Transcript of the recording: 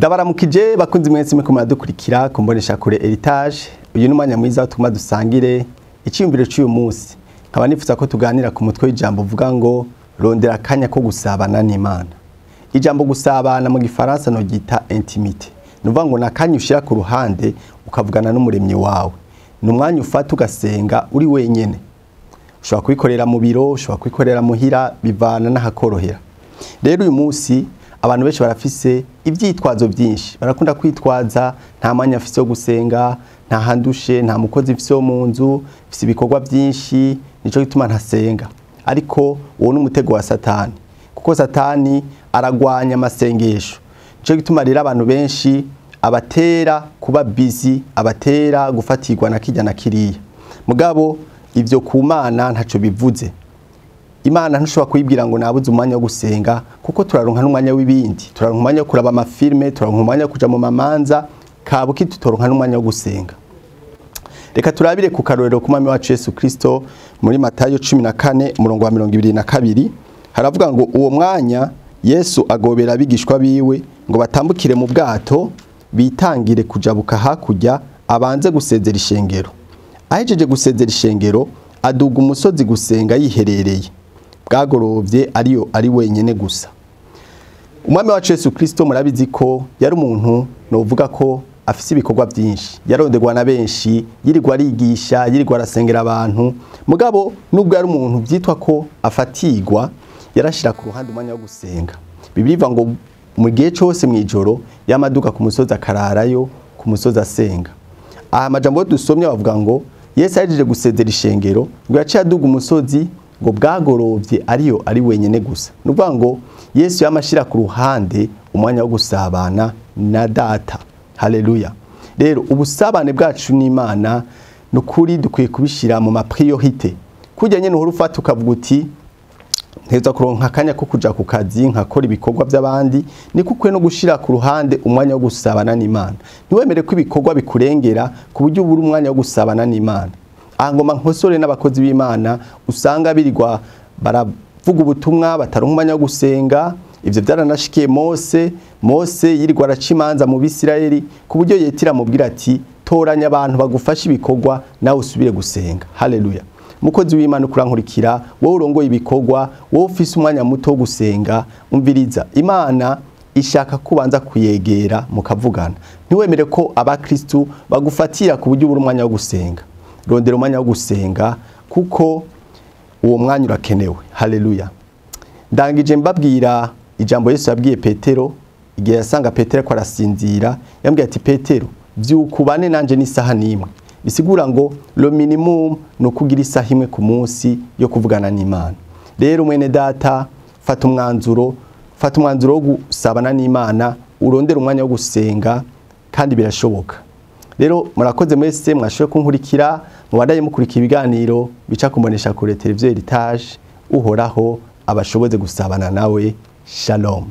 Ndabaramukije bakunzi mwese mwe muradukurikira kumbonesha kure Heritage. Uyu ni umwanya mwiza tuma dusangire icyiyumviro cy'uyu munsi. Nkaba nifuza ko tuganira ku mutwe w'ijambo uvuga ngo rondera akanya ko gusabana n'Imana. Ijambo gusabana mu gifaransa no gita intimité. Nuvuga ngo nakanya ushira ku ruhande ukavugana n'umuremyi wawe. Ni umwanya ufata ugasenga uri wenyene. Ushobora kubikorera mu biro, ushobora kubikorera muhira, bivana n'ahakorohera. Rero uyu munsi abantu benshi barafise ivyitwazo byinshi, barakunda kwitwaza nta mwanya afise wo gusenga, nta handushe, nta mukozi mfise wo mu nzu, mfise ibikorwa byinshi, nico gituma ntasenga. Ariko uwo ni umutego wa Satani, kuko Satani aragwanya amasengesho. Nico gituma rero abantu benshi abatera kuba busy, abatera gufatirwa na kijya na kiriya. Mugabo ivyo ku Mana ntaco bivuze. Imana ntushobora kuyibwira ngo nabuze umwanya wo gusenga, kuko turaronka n'umwanya w'ibindi, turaronka umwanya wo kuraba amafilme, turaronka umwanya wo kuja mu mamanza, kabuki tutoronka n'umwanya wo gusenga. Reka turabire ku karorero ku mwami wacu Yesu Kristo muri Matayo 14 umurongo wa 22, haravuga ngo uwo mwanya Yesu agobera abigishwa biwe ngo batambukire mu bwato bitangire kujabuka hakurya, abanze gusezera ishengero. Ahejeje gusezera ishengero aduga umusozi gusenga yiherereye. Bwagorovye ariyo ari wenyene gusa. Umwami wacu Yesu Kristo murabizi ko yari umuntu novuga ko afise ibikorwa byinshi, yaronderwa na benshi, yirirwa arigisha, yirirwa arasengera abantu. Mugabo nubwo yari umuntu byitwa ko afatigwa, yarashira ku ruhande umwanya wo gusenga. Bibiliya ivuga ngo mu gihe cyose mwijoro yamaduka ku musozi akararayo, ku musozi asenga. Aha amajambo dusomye bavuga ngo Yesu ahejeje gusezera ishengero ngo yaciye aduga umusozi ngo bwagorovye ariyo ari wenyene gusa. Nuvuga ngo Yesu yamashira ku ruhande umwanya wo gusabana na data. Haleluya. Rero ubusabane bwacu n'Imana nukuri dukwiye kubishira mu ma priorité. Kujya nyene uhora ufata ukavuga uti nteza kuronka akanya ko kuja ku kazi nkakora ibikorwa by'abandi, ni kukwe no gushira ku ruhande umwanya wo gusabana n'Imana. Ntiwemere ko ibikorwa bikurengera ku buryo ubura umwanya wo gusabana n'Imana. Aha ngoma nkosore n'abakozi b'Imana usanga birirwa baravuga ubutumwa bataronka umwanya wo gusenga. Ivyo byaranashikiye Mose. Mose yirirwa araca imanza mu Bisirayeli ku buryo Yetira amubwira ati toranya abantu bagufasha ibikorwa nawe usubire gusenga. Haleluya. Mukozi w'Imana ukurankurikira, wowe urongoye ibikorwa, wowe ufise umwanya muto wo gusenga, umviriza. Imana ishaka kubanza kuyegera mukavugana. Ntiwemere ko abakristu bagufatira ku buryo ubura umwanya wo gusenga. Rondera umwanya wo gusenga kuko uwo mwanya urakenewe. Haleluya. Ndangije mbabwira ijambo Yesu yabwiye Petero igihe yasanga Petero ko arasinzira, yambwiye ati Petero vyukubane nanje n'isaha nimwe. Bisigura ngo le minimum no kugira isaha imwe ku munsi yo kuvugana n'Imana. Rero mwene data, fata umwanzuro, fata umwanzuro wo gusabana n'Imana, urondera umwanya wo gusenga kandi birashoboka. Rero murakoze mwese mwashoboye kunkurikira, mubandanye mukurikira ibiganiro bica kumbonesha kure televiziyo Heritage. Uhoraho abashoboze gusabana nawe. Shalom.